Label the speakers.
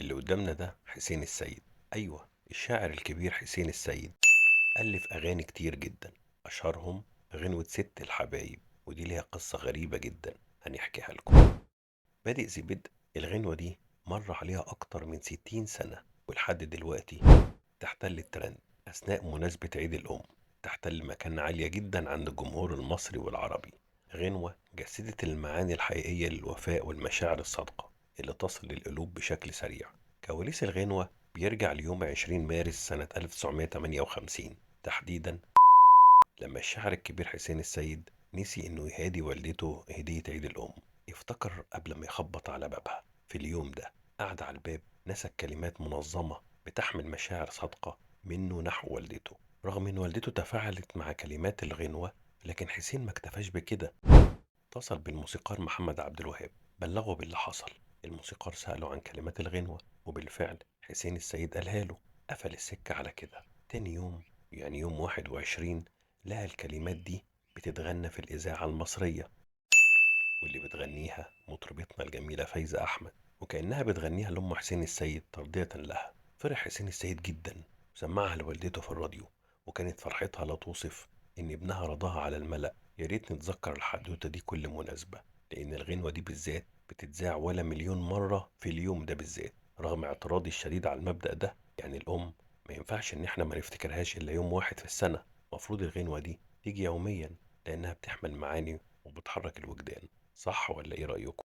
Speaker 1: اللي قدامنا ده حسين السيد. أيوة، الشاعر الكبير حسين السيد ألف أغاني كتير جدا، أشهرهم غنوة ست الحبايب، ودي ليها قصة غريبة جدا هنحكيها لكم. بادئ ذي بدء، الغنوة دي مر عليها أكتر من 60 سنة ولحد دلوقتي تحتل الترند أثناء مناسبة عيد الأم، تحتل مكانة عالية جدا عند الجمهور المصري والعربي. غنوة جسدت المعاني الحقيقية للوفاء والمشاعر الصادقة اللي تصل للقلوب بشكل سريع. كواليس الغنوة بيرجع ليوم 20 مارس سنة 1958 تحديدا، لما الشاعر الكبير حسين السيد نسي انه يهادي والدته هدية عيد الأم. افتكر قبل ما يخبط على بابها في اليوم ده، قعد على الباب نسى كلمات منظمة بتحمل مشاعر صادقة منه نحو والدته. رغم ان والدته تفاعلت مع كلمات الغنوة، لكن حسين ما اكتفاش بكده، اتصل بالموسيقار محمد عبد الوهاب بلغه باللي حصل. الموسيقار سأله عن كلمات الغنوة، وبالفعل حسين السيد قالها له. قفل السكة على كده. تاني يوم، يعني يوم 21، لقى الكلمات دي بتتغنى في الإذاعة المصرية، واللي بتغنيها مطربتنا الجميلة فايزة أحمد، وكأنها بتغنيها لأم حسين السيد ترضية لها. فرح حسين السيد جدا وسمعها لوالدته في الراديو، وكانت فرحتها لا توصف إن ابنها رضاها على الملأ. يا ريت نتذكر الحدوتة دي كل مناسبة، لأن الغنوة دي بالذات بتتذاع ولا مليون مرة في اليوم ده بالذات، رغم اعتراضي الشديد على المبدأ ده. يعني الأم ما ينفعش إن إحنا ما نفتكرهاش إلا يوم واحد في السنة، مفروض الغنوة دي تيجي يوميا لأنها بتحمل معاني وبتحرك الوجدان. صح ولا إيه رأيكم؟